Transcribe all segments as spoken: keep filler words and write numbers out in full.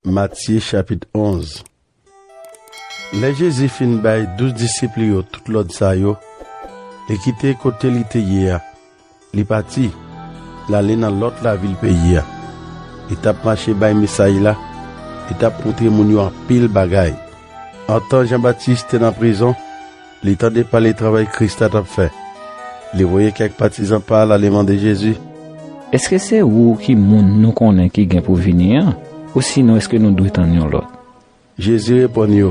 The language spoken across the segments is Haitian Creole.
Matye chapit onz. Lè Jezi fin bay douz disip li yo tout lòd sa yo, li kite kote li te ye a, li pati, l ale nan lòt lavil peyi a. Li t ap mache bay mesaj la, li t ap montre moun yo anpil bagay. Antan Jan Batis te nan prizon, li tande pale travay Kris la t ap fè. Li voye kèk patizan pa l ale mande Jezi: Èske se ou ki moun nou konnen ki gen pou vini an? Osinon, èske nou dwe tann yon lòt? Jezi reponn yo: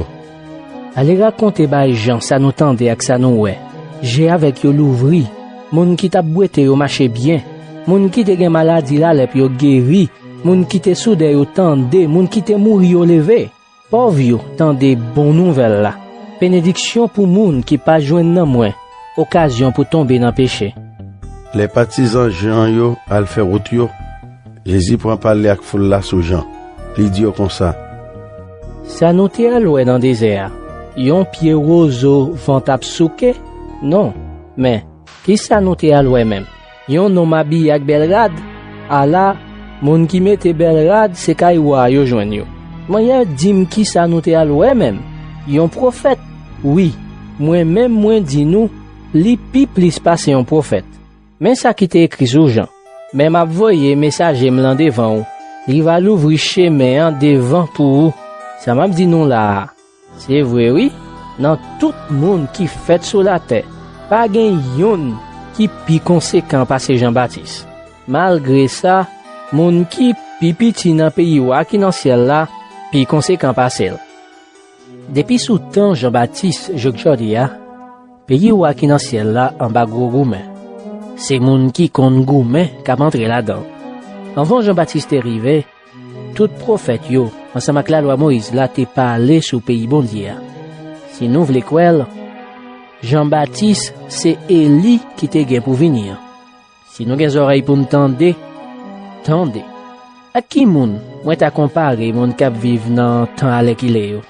Ale rakonte bay Jan sa nou tande ak sa nou wè. Je avèg yo louvri, moun ki t ap bwete yo mache byen, moun ki te gen maladi lalèp yo geri, moun ki te souden yo tande, moun ki te mouri yo leve. Pòv yo tande bon nouvèl la. Benediksyon pou moun ki pa jwenn nan mwen okazyon pou tonbe nan peche. Lè patizan Jan yo al fè wout yo, Jezi pran pale ak foul la sou Jan. Li di yo konsa: Sa nou te al wè nan dezè a, yon pye wozo van t ap souke? Non, men, ki sa nou te al wè menm? Yon nonm abiye ak bèl rad? Ala, moun ki mete bèl rad, se kay wa a yo jwenn yo. Manyè di m ki sa nou te al wè menm? Yon pwofèt? Wi, mwen menm mwen di nou, li pi plis pase yon pwofèt. Men sa ki te ekri sou Jan: Men m ap voye mesaje m lan devan w. Li va louvri chemen an devan pou ou. Sa m ap di nou la a, se vre wi, nan tout moun ki fèt sou latè, pa gen yonn ki pi konsekan pase Jan Batis. Malgre sa, moun ki pi piti nan peyi wa ki nan syèl la pi konsekan pase l. Depi sou tan Jan Batis jouk jodi a, peyi wa ki nan syèl la anba gwo goumen. Se moun ki konn goumen k ap antre ladan l. Anvan Jan Batis te rive, tout pwofèt yo, ansanm ak lalwa Moyiz la, te pale sou peyi Bondye a. Si nou vle kwè l, Jan Batis se Eli ki te gen pou vini an. Si nou gen zòrèy pou n tande, tande. Ak ki moun mwen ta konpare moun k ap viv nan tan alèkile yo?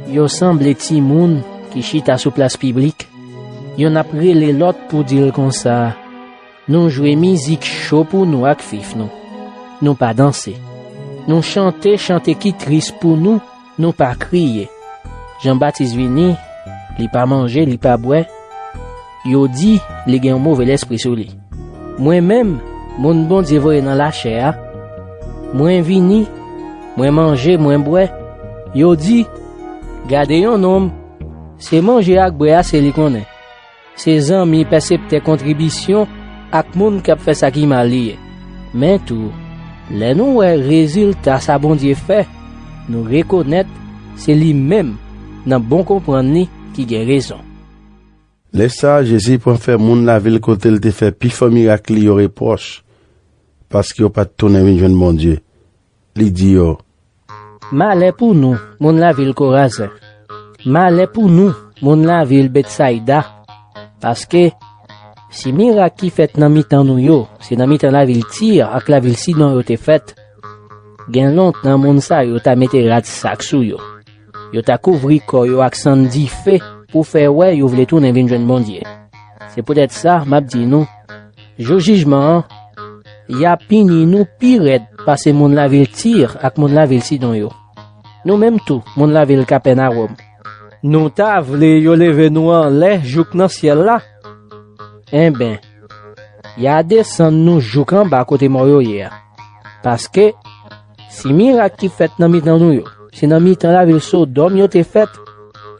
Yo sanble timoun ki chita sou plas piblik. Yonn ap rele lòt pou di l konsa: Nou jwe mizik cho pou nou ak fif nou. Nou pa danse. Nou chante chante ki tris pou nou, nou pa kriye. Jan Batis vini, li pa manje, li pa bwè. Yo di li gen yon move lespri sou li. Mwen menm, moun Bondye voye nan lachè a, mwen vini, mwen manje, mwen bwè. Yo di: Gade yon nonm, se manje ak bwè ase li konnen. Se zanmi pèseptè kontribisyon ak moun k ap fè sa ki mal li ye. Men tou, lè nou wè rezilta sa Bondye fè, nou rekonèt se li menm, nan bon konprann li, ki gen rezon. Lè sa a, Jezi pran fè moun lavil kote l te fè pifò mirak li yo repwòch, paske yo pa t tounen vin jwenn Bondye. Li di yo: Malè pou nou, moun lavil Korazen! Malè pou nou, moun lavil Betsayda! Paske, si mirak ki fèt nan mitan nou yo, se nan mitan lavil Tir ak lavil Sidon yo te fèt, gen lontan moun sa yo ta mete rad sak sou yo. Yo ta kouvri kò yo ak sann dife pou fè wè yo vle tounen vin jwenn Bondye. Se poutèt sa, m ap di nou, jou jijman an, y a pini nou pi rèd pase moun lavil Tir ak moun lavil Sidon yo. Nou menm tou, moun lavil Kapènawòm, nou ta vle yo leve nou anlè jouk nan syèl la? Enben, y a desann nou jouk anba kote mò yo ye a. Paske, si mirak ki fèt nan mitan nou yo, se nan mitan lavil Sodòm yo te fèt,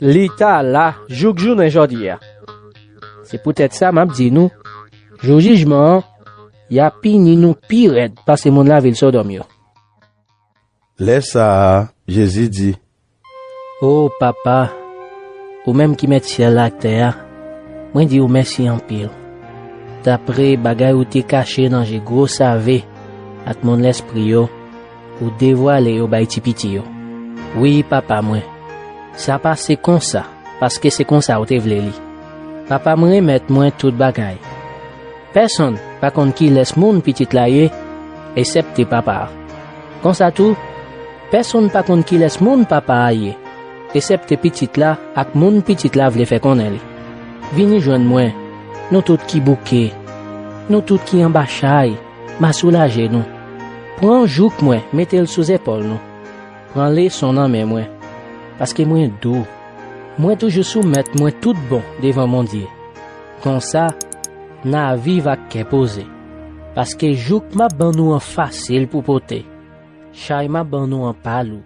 li ta la jouk jounen jodi a. Se poutèt sa m ap di nou, jou jijman an, y a pini nou pi rèd pase moun lavil Sodòm yo. Lè sa a, Jezi di: O Papa, ou menm ki mèt syèl la ak tè a, mwen di ou mèsi anpil. Dapre bagay ou te kache nan je gwo save ak moun lèspri yo, ou devwale yo bay ti piti yo. Wi, Papa mwen, sa pase konsa, paske se konsa ou te vle li. Papa m renmèt mwen tout bagay. Pèsonn pa konn kilès moun Pitit la ye, eksèpte Papa a. Konsa tou, pèsonn pa konn kilès moun Papa a ye, eksèpte Pitit la ak moun Pitit la vle fè konnen li. Vini jwenn mwen, nou tout ki bouke, nou tout ki anba chay, m a soulaje nou. Pran jouk mwen, mete l sou zepòl nou. Pran leson nan men mwen, paske mwen dou. Mwen toujou soumèt mwen tout bon devan Bondye. Konsa, n a viv ak kè poze. Paske jouk m ap ban nou an fasil pou pote. Chay m ap ban nou an pa lou.